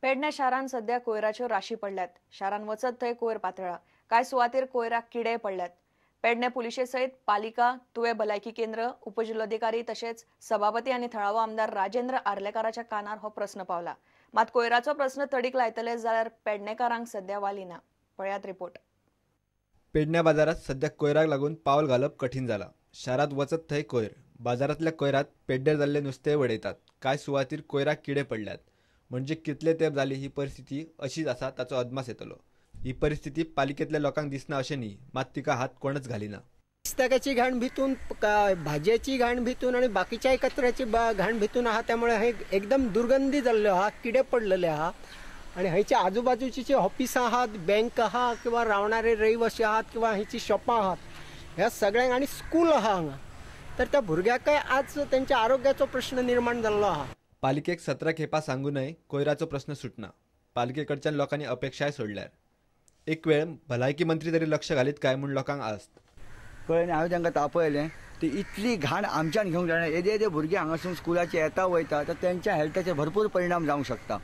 पेडणे शारांत सध्या कोयराच्यो राशी पडल्यात. शारांत वचत थंय कोयर पातळा. कांय सुवातेर कोयराक किडे पडल्यात. पेडणे पुलिशे सयत पालिका, तुवे भलायकी केंद्र, उपजिल्लोधिकारी तशेंच सभापती आनी थळावो आमदार राजेंद्र आर्लेकाराच्या कानार हो प्रस्न पावला. मात कोयराचो प्रस्न तडीक लायतले जाल्यार पेडणेकारांक सध्या वाली ना. पळयात रिपोर्ट. पेडण्या बाजारात सध्या कोयराक लागून पावल घालप कठीण जाला. शारांत वचत थंय कोयर. बाजारांतल्या कोयरात पेड्डेर जाल्ले नुस्तें वडयतात. कांय सुवातीर कोयराक किडे पडल्यात. म्हणजे कितले तेंप जाली ही परिस्थिती अशीच आसा ताचो अदमास येतलो. ही परिस्थिती पालिकेतल्या लोकांक दिसना अशें न्ही, मात तिका हात कोणच घालिना. पुस्तकाची घाण भितून, भाजयेची घाण भितून आणि बाकीच्याय कचऱ्याची घाण भितून आहा. त्यामुळे हे एकदम दुर्गंधी जाल्ल्यो आहा, किडे पडलेले आहा. आणि हयच्या आजूबाजूची जी ऑफिसां आहात, बँक आहा किंवा रावणारे रहिवासी आहात किंवा हयची शॉपां आहात, ह्या सगळ्यांक आनी स्कूल आहा हांगा, तर त्या भुरग्यांकय आज त्यांच्या आरोग्याचो प्रश्न निर्माण जाल्लो आहा. पालिकेक 17 खेपा सांगूनय कोयराचो प्रश्न सुटना. पालिकेकडच्यान लोकांनी अपेक्षाय सोडल्यार एक वेळ भलायकी मंत्री तरी लक्ष घालीत काय म्हूण लोकांक आस्त. कळ्ळें न्ही, हांवें तांकां तापयलें ती इतली घाण आमच्यान घेवंक जायना. येदे येदे भुरगे हांगासून स्कुलाचे येता वयता तर तेंच्या हेल्थाचेर भरपूर परिणाम जावंक शकता.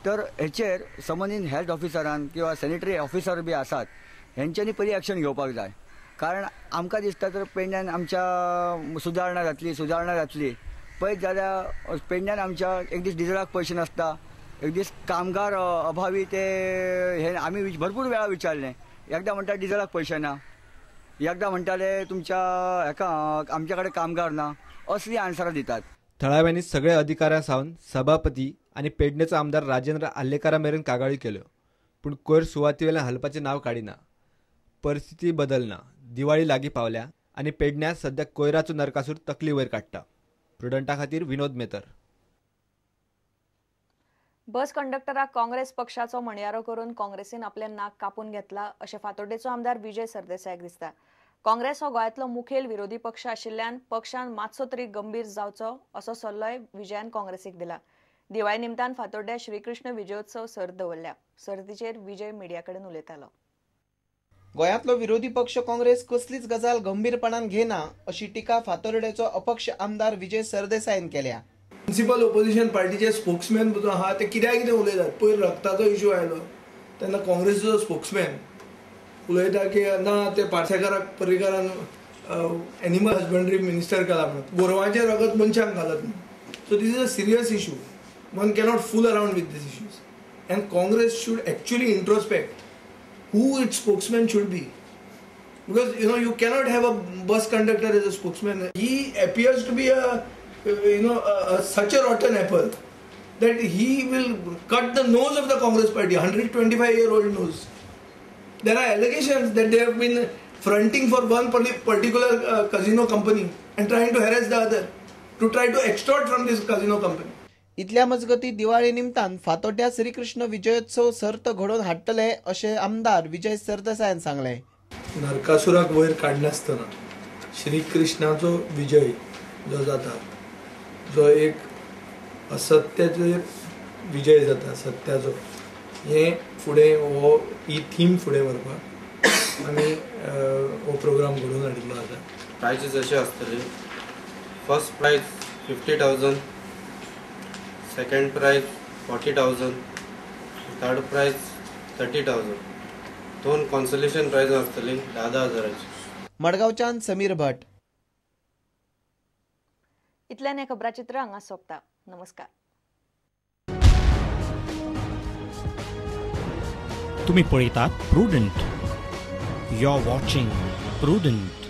तर हेचेर संबंदीत हेल्थ ऑफिसरान किंवा सॅनिटरी ऑफिसर बी आसात हेंच्यांनी पयलीं एक्शन घेवपाक जाय. कारण आमकां दिसता तर पेडण्यान आमच्या सुदारणा जातली, सुदारणा जातली पळयत जाल्यार पेडण्यान आमच्या एक दीस डिजलाक पयशे नासता, एक दीस कामगार अभावी. ते हे आमी भरपूर वेळा विचारलें. एकदां म्हणटा डिजलाक पयशे ना, एकदां म्हणटाले तुमच्या हेका आमच्या कडेन कामगार ना, असली आन्सरां दितात. थळाव्यांनी सगळे अधिकाऱ्यां सावन सभापती आनी पेडणेचो आमदार राजेंद्र आर्लेकारा मेरेन कागाळी केल्यो, पूण कोयर सुवातीवेल्यान हलपाचें नांव काडिना. परिस्थिती बदलना. दिवाळी लागीं पावल्या आनी पेडण्यां सध्या कोयराचो नरकासूर तकली वयर काडटा. प्रुडंटा खातीर विनोद मेतर. बस कंडक्टराक काँग्रेस पक्षाचो म्हणयारो करून काँग्रेसीन आपलें नाक कापून घेतला अशें फातोड्डेचो आमदार विजय सरदेसायाक दिसता. काँग्रेस हो गोंयांतलो मुखेल विरोधी पक्ष आशिल्ल्यान पक्षान मातसो तरी गंभीर जावचो असो सल्लोय विजयान काँग्रेसीक दिला. दिवाळी निमतान फातोड्ड्या श्रीकृष्ण विजयोत्सव सर्त दवरल्या. सर्तीचेर विजय मिडिया कडेन उलयतालो. गोंयांतलो विरोधी पक्ष काँग्रेस कसलीच गजाल गंभीरपणान घेना अशी टिका फातोर्डेचो अपक्ष आमदार विजय सरदेसायन केल्या. प्रिन्सिपल ओपोजिशन पार्टीचे स्पोक्समॅन आहा ते कित्याक कितें उलयतात. पयर रक्ताचो इशू आयलो तेन्ना काँग्रेसीचो स्पोक्समॅन उलयता की ना ते पार्सेकाराक पर्रीकारान एनिमल हजबंड्री मिनिस्टर केला म्हणून, गोरवांचें रगत मनशांक घालत न्ही. So this is a serious issue. One cannot fool around with these issues, and Congress should actually introspect who its spokesman should be, because you know you cannot have a bus conductor as a spokesman. He appears to be a such a rotten apple that he will cut the nose of the Congress party, 125-year-old nose. There are allegations that they have been fronting for one particular casino company and trying to harass the other, to try to extort from this casino company. इतल्या मजगती दिवाळी निमतान फातोड्ड्या श्रीकृष्ण विजयोत्सव सर्त घडोवन हाडटले अशें आमदार विजय सरदेसायान सांगलें. नरकासुराक वयर काडनासतना श्रीकृष्णाचो विजय जो जाता, जो एक असत्याचेर विजय जाता, सत्याचो, हें फुडें हो ही थीम फुडें व्हरपाक आमी हो प्रोग्राम घडोवन हाडिल्लो आसा. प्रायजीस अशे आसतले. First prize 50,000, second prize 40,000, third prize 30,000. दोन कॉन्सोलेशन प्रायज आसतली 10,000 हजाराची. मडगांवच्यान समीर भट. इतल्यान हें खबराचित्र हांगा सोंपता. नमस्कार. तुम्ही पळयतात Prudent. You are watching Prudent.